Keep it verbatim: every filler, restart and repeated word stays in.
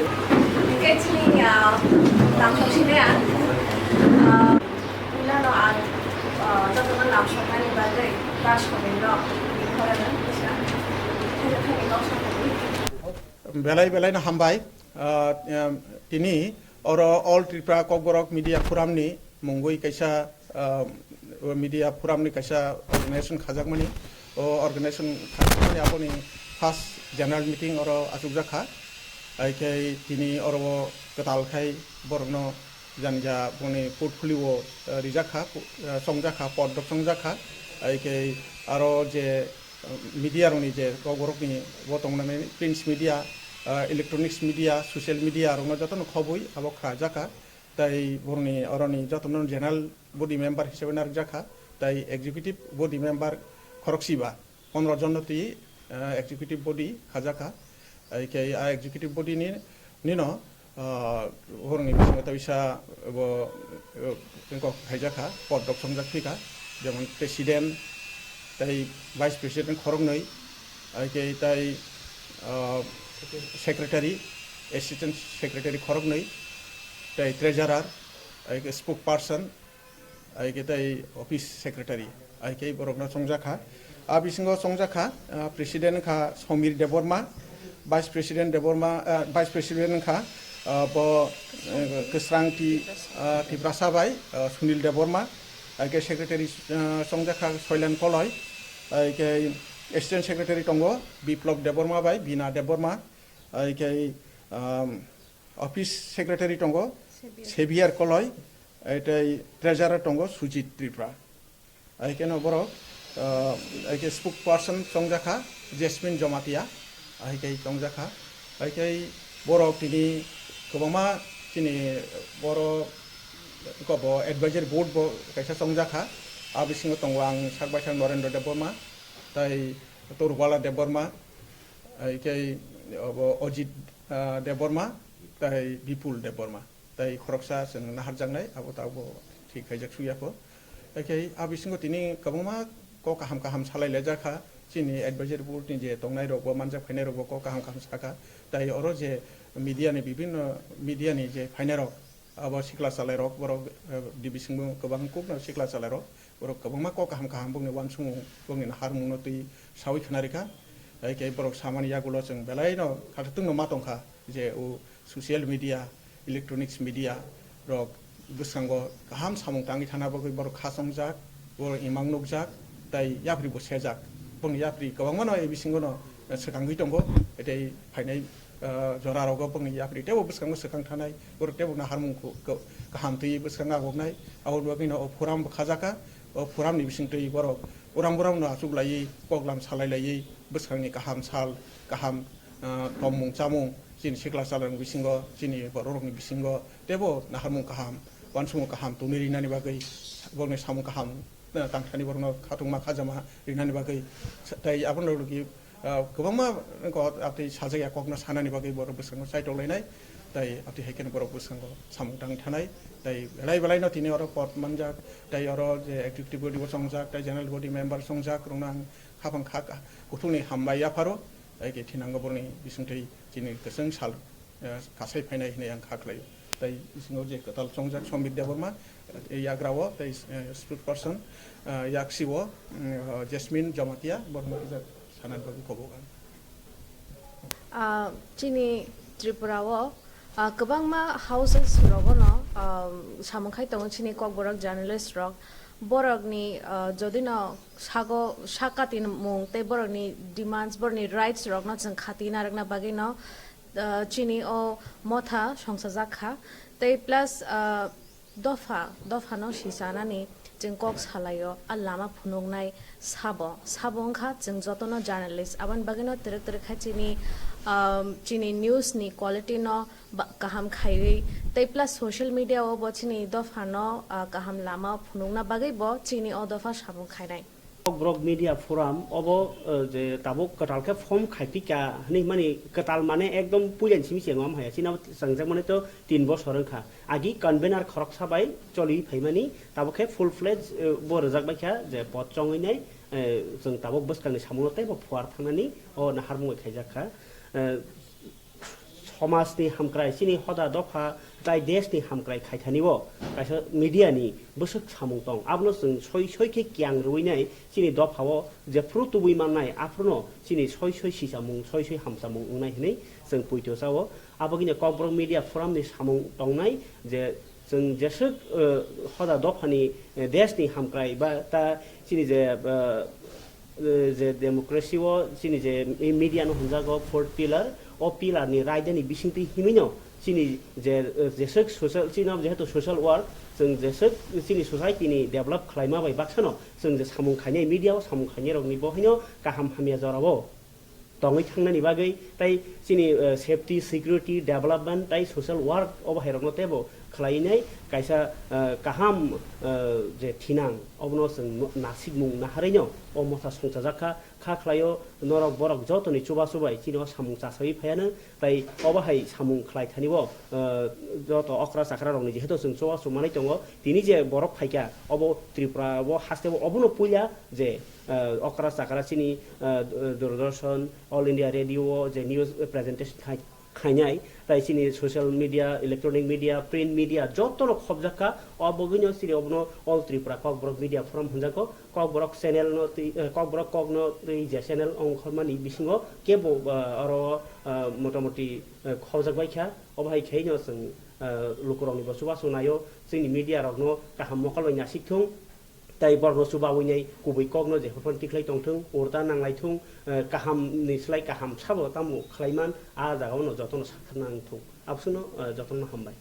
Hingke chini, ah, lamsok sini ang, ah, puilano ang, ah, jotono lamsoknani bagwi ta somirok ni khorang kisa thani kok sakani. Belai belai no hambai. Ah, em, tini oro All Tripura Kokborok Media Forum ni mungwi kaisa, ah, media forum ni kaisa organization khajakmani. O organization khajakmani aboni first general meeting oro achukjak kha. Hai khe tini oro o kwtal khai borokno jani ja boni portfolio, ah, rijak kha, ah, chongjak kha, pod rok chongjak kha. Hai khe aro je media rokni je Kokborokni bo tongnani print media, ah, electronics media, social media rokno jotono khobwi abo khlajak kha. Tai borokni oroni jotono general body member hisabe narwkjak kha. Tai executive body member khorokchiba, pondro jonno twi, ah, executive body khajak kha. Hai khe a executive body ni, nino, ah, borokni bisingo ta bisa bo, eh, kok khaijak kha, pod rok chongjak phi kha, jemon president tei vice president khoroknwi, hai khe tai, ah, secretary, assistant secretary khoroknwi, tei treasurer, hai khe spokesperson, hai khe tei office secretary, hai khe borokno chongjak kha. A bisingo chongjak kha, ah, president wngkha Somir Debbarma, vice president Debbarma, ah, vice president wngkha, ah, bo, eh, Kwsrang Ti-, ah, Tiprasa bai, ah, Sunil Debbarma, hai khe secretary, ah, chongjak kha Soilan Koloi, hai khe assistant secretary tongo Biplop Debbarma bai Bina Debbarma, hai khe, ah, office secretary tongo Xavier. Xavier Koloi, hai tei treasurer tongo Sujit Tripura. Hai khe no borok, ah, hai khe spokesperson chongjak kha Jasmine Jomatia, hai khe chongjak kha. Hai khe borok tini kwbangma chini borok ko bo advisory board bo kaisa chongjak kha. A bisingo tongo ang sak bai sak Norendra Debbarma, tai Torubala Debbarma, hai khe obo Ajit, ah, Debbarma, tai Bipul Debbarma. Tai khoroksa chwng naharjaknai, abo tabuk thik khaijak suyakho. Hakhe a bisingo tini kwbangma kok kaham kaham salai laijak kha, chini advisory board ni je tongnai rok bo manjak phainai rok bo kok kaham kaham sakha. Tai oro je media ni bibhinno media ni je phainai rok, abo sikla chalai rok borok, eh, D B singbo kwbang kuk no sikla chalai rok, borok kwbangma kok kaham kaham bongni uansukmung bongni naharmung no twi sawi khna rikha. Hakhe borok samani yagulo chwng belai no khathatwng no ma tongkha je o social media, electronics media rok bwskango kaham samung tangwi thana bagwi borok kha chongjak, borok imang nukjak, tai yapri bo sejak. Bongni yapri kwbangma no A B C no, eh, swkangwi tongo, tei phainai, eh, jora rogo bongni yapri teibo bwskango swkang thanai, borok teibo naharmung kho-, kho-, kaham twi bwskango agoknai. Aboni bagwi no o forum bo khajaka, o forum ni bising twi borok uram buram no achuk laiwi, koklam salai laiwi, bwskangni kaham sal, kaham, ah, tongmung chamung, chini sikla chalrokni bisingo, chini bororokni bisingo teibo naharmung kaham, uansukmung kaham tongwi rinani bagwi, borokni samung kaham, ah, tangthani borokno khatungma khajama rinani bagwi, tei abono logi, ah, kwbangma kok, ah, tei sajak ya kokno sanani bagwi borok bwskango chaitok lainai, tei aboni hai kheno borok bwskango samung tangwi thanai, tei belai belai no tini oro pod manjak, tei oro je executive body bo chongjak, tei general body member chongjak, rokno ang khapang kha kuthukni hambai yapharo, tei khe thinango borokni bisingtwi chini kwchwng sal, eh, kasai phainai hinwi ang kha khlaio. Tei bisingo je kwtal chongjak Somir Debbarma, eh, yagra o, tei, eh, spokesperson, eh, yaksi o, mm, Jasmine Jamatia, borokno kisa sanani bagwi kobok ang. Ah, chini Tripura o, ah, kwbangma houses rogo no, ah, samung khai tongo chini Kokborok journalist rok. Borokni, ah, jodi no sago sak katimung tei borokni demands, borokni rights rokno chwng khati narwkna bagwi no, ah, chini o motha songsajak kha. Tei plus, ah, dopha, dopha no sichanani chwng kok salaio, a lama phunuknai sabo, sabo wngkha chwng jotono journalist. Aboni bagwi no twrwk twrwk kha chini, ah, chini news ni quality no ba-, kaham khaiwi, tei plus social media o bo chini dopha no, ah, kaham lama phunukna bagwi bo chini o dopha samung khainai. Kokborok Media Forum obo, eh, je tabuk kwtal khe form khai phi kha hinwi mani, kwtal mane ekdom puila ni simi se wngma haya, chini abo changjakmani to tin bosor wngkha. Agi convener khoroksa bai choli phaimani, tabuk khe full fledged, eh, bo rwjak bai kha je pod chongwi nai, eh, chwng tabuk bwskangni samungno teibo phuar thangnani o naharmung bai khaijak kha. Eh, Somajni hamkrai, chini hoda dopha tai deshni hamkrai khaithani o kaisa media ni bwswk samung tong. Abono chwng soi soi khe kiyang rwui nai chini dopha o jephru tubui mannai aphruno chini soi soi sichamung, soi soi hamchamung wngnai hwnwi chwng poito chao. Abagwino Kokborok Media Forum ni samung tongnai je chwng jeswk, eh, hoda dophani, eh, deshni hamkrai ba ta chini je, eh, eh, je democracy o chini je media no hwnjago fourth pillar, o pillar ni raida ni bisingtwi himwi no chini je, eh, jeswk social, chini jehetu social work, chwng jeswk chini society ni develop khlaima bai baksa no chwng je samung khainai, media o samung khainai rok ni bo haino kaham hamya jora o tongwi thangnani bagwi tai chini, eh, safety, security, development tai social work obo hai rokno teibo khlainai kaisa, eh, kaham, eh, je thinang obono chwng no-, nasikmung naharwi no o motha songchajak kha. Kha khlaio norok borok jotoni chubachu bai chini o samung chasawi phaiya nang, tai obo hai samung khlai thani o, eh, joto okra chakra rokni jehetu chwng chubachu manwi tongo, tini je borok phaikha obo Tripura o haste o obono puila je, eh, okra chakra chini, eh, Doordarshan, All India Radio o je news presentation khai-, khainai, tai chini social media, electronic media, print media jotono khobjak kha. O bagwino chini obono All Tripura Kokborok Media Forum hwnjago. Kokborok channel no twi, eh, Kokborok kokno twi je channel ongkhormani bisingo kebo, eh, oro, eh, motamoti, eh, khobjak bai kha. Obo hai khe no chwng, eh, lukurokni bo chubachu naio, chini media rokno kaham mokol bai nasik thung. Tai borokno chubawi nai kubui kokno jephuru phano tikhlai tongthung, urta nanglai thung, eh, kaham ni slai kaham sabo tamo khlai man, a jaga o no jotono sakha nang thung. Aboswkno, eh, jotono hambai.